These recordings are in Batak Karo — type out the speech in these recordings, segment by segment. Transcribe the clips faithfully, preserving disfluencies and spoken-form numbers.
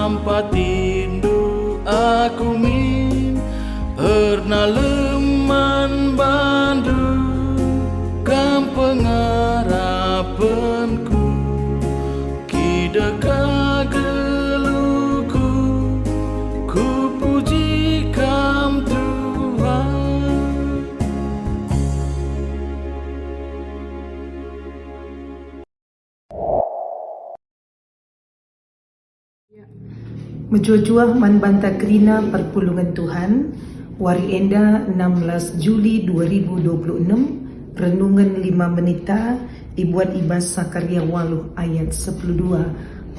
Ampatindu aku min, ernalem man bandu, kam pengarapenku, kideka geluhku, kupuji kam Tuhan. Mejuah-juah man banta kerina perpulungen Tuhan, wari enda enam belas Juli dua ribu dua puluh enam, renungen lima menita, ibuat i bas Sakaria waluh ayat sepuluh dua.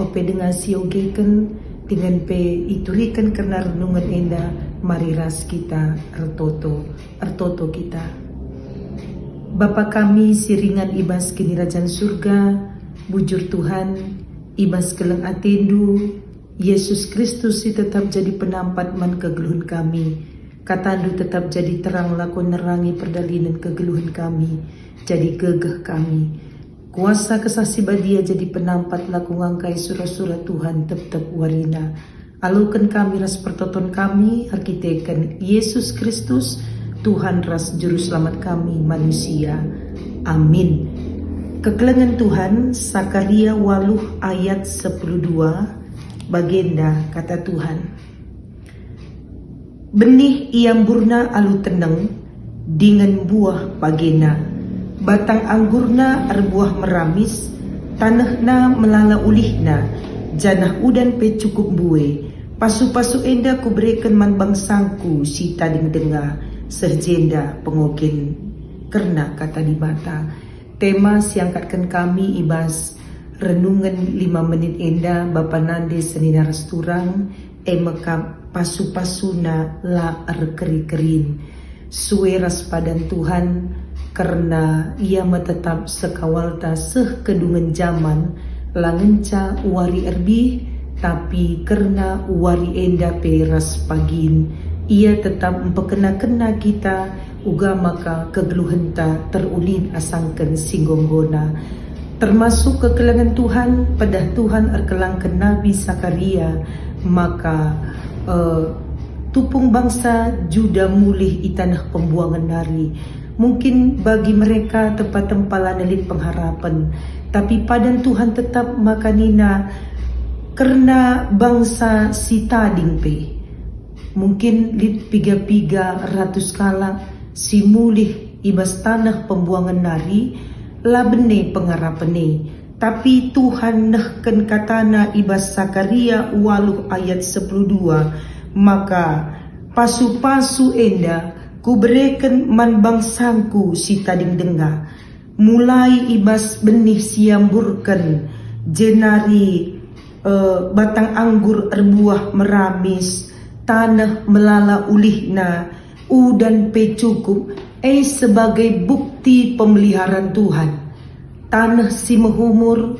Ope denga siogeken, dingen pe ituriken kerna renungen enda, mari ras kita ertoto. Ertoto kita. Bapa kami si ringan i bas Kinirajan Surga, bujur Tuhan, i bas keleng ateNdu, Yesus Kristus si tetap jadi penampat man kegeluhen kami. KataNdu tetap jadi terang lako nerangi perdalinen kegeluhen kami, jadi gegeh kami. Kuasa Kesah Si Badia jadi penampat lako ngangkai sura-sura Tuhan tep-tep warina. Aloken kami ras pertoton kami erkiteken Yesus Kristus, Tuhan ras Juru Selamat kami manusia. Amin. Kekelengen Tuhan, Sakaria waluh ayat sepuluh dua, bagenda kata Tuhan. Benih iamburna alu teneng, dingen buah pagena. Batang anggurna erbuah meramis, tanehna melala ulihna, janah udan pe cukup mbue. Pasu-pasu enda kubereken man bangsangku si tading denga, seh jenda pengogen kerna kata Dibata. Tema si iangkatken kami i bas renungen lima menit enda, Bapa nande senina ras turang, e mekap pasu-pasuna la erkeri-kerin. Sue ras padan Tuhan, kerna Ia me tetap sekawalta seh kedungen jaman, la ngenca wari erbih, tapi kerna wari enda pe ras pagin, Ia tetap mpekena-kena kita, uga maka kegeluhenta terulin asangken si nggonggona. Termasuk kekelengen Tuhan, pedah Tuhan erkelangken Nabi Sakaria, maka, eh, tupung bangsa Juda mulih i taneh pembuangen nari. Mungkin bagi mereka tempa-tempa lanai lit pengharapen, tapi padan Tuhan tetap maka nina kerna bangsa si tading pe. Mungkin lit piga-piga ratus kalak si mulih i bas taneh pembuangen nari, la bene pengarapen e. Tapi Tuhan nehken kataNa i bas Sakaria waluh ayat sepuluh dua, maka pasu-pasu enda Kubereken man bangsangKu si tading denga, mulai i bas benih si iamburken, jenari, eh, batang anggur erbuah meramis, taneh melala ulihna, udan pe cukup, e sebagai bukti pemeliharan Tuhan. Taneh si mehumur,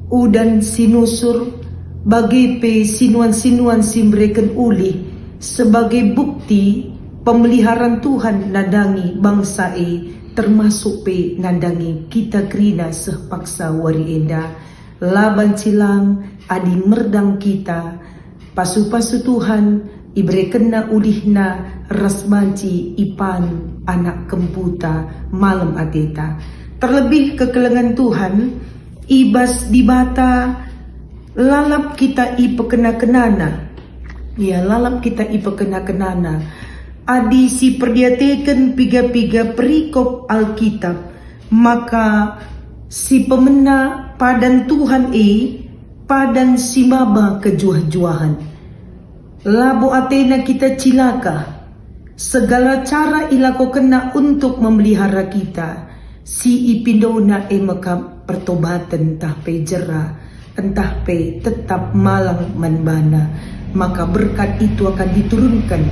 udan si nusur, bage pe sinuan-sinuan si mbereken ulih, sebagai bukti pemeliharan Tuhan nandangi bangsa e, termasuk pe nandangi kita kerina seh paksa wari enda. La banci lang adi merdang kita, pasu-pasu Tuhan iberekenNa ulihna ras banci ipan anak kemputa malem ateta. Terlebih kekelengen Tuhan, i bas Dibata lalap kita ipekena-kenana. Ya, lalap kita ipekena-kenana. Adi siperdiateken piga-piga perikop Alkitab, maka si pemena padan Tuhan e padan si maba kejuah-juahen. Labo atena kita cilaka. Segala cara ilakokenNa untuk memelihara kita. Si ipindona e mekap pertobaten ntah pe jera, ntah pe tetap malang man baNa, maka berkat itu akan diturunken.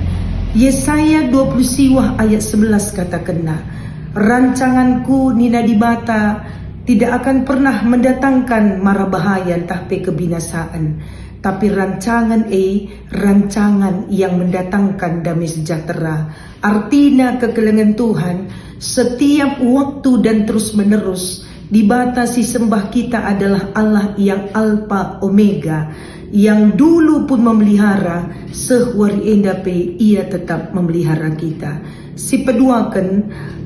Yesaya dua puluh siwah ayat sebelas katakenna, "RancanganKu," nina Dibata, "tidak akan pernah mendatangkan mara bahaya ntah pe kebinasaan, tapi rancangan e rancangan yang mendatangkan damai sejahtera." Artina kekelengen Tuhan, setiap waktu dan terus-menerus, Dibata si sembah kita adalah Allah yang Alpa Omega, yang dulu pun memelihara, seh wari enda pe Ia tetap memelihara kita. Sipeduaken,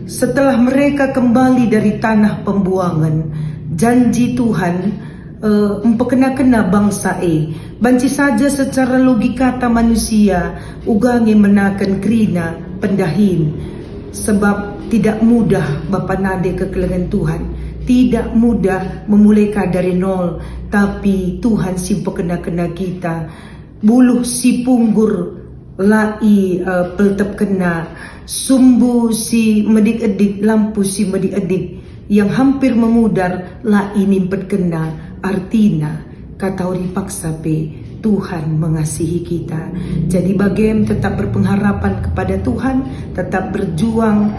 setelah mereka kembali dari tanah pembuangan, janji Tuhan, eh, mpekena-kena bangsa e. Banci saja secara logikata manusia, uga nge menaken kerina pendahin. Sebab tidak mudah bapa nande kekelengen Tuhan, tidak mudah memulaiken dari nol, tapi Tuhan si mpekena-kena kita. Buluh si punggur la i, eh, peltepkenna, sumbu si medik-edik, lampu si medik-edik yang hampir memudar la inimpetkenna. Artina, katawari paksa pe Tuhan mengasihi kita. Jadi bagem tetap berpengharapan kepada Tuhan, tetap berjuang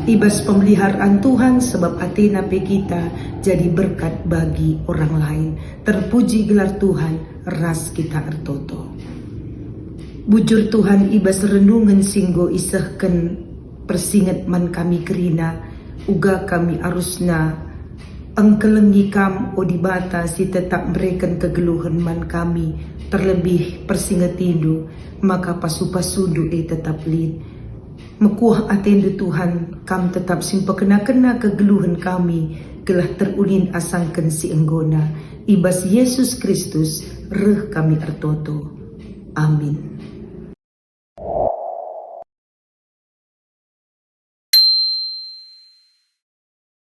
i bas pemeliharaan Tuhan, sebab atena pe kita jadi berkat bagi orang lain. Terpuji gelar Tuhan, ras kita ertoto. Bujur Tuhan, i bas renungen si enggo isehken persinget man kami kerina, uga kami arusna engkelengi Kam, o Dibata, si tetap mereken kegeluhen man kami, terlebih persingetindu, maka pasu-pasundu e tetap lit. Mekuah atendu Tuhan, Kam tetap si mpekena-kena kegeluhen kami, gelah terulin asangken si enggona. I bas Yesus Kristus reh kami ertoto. Amin.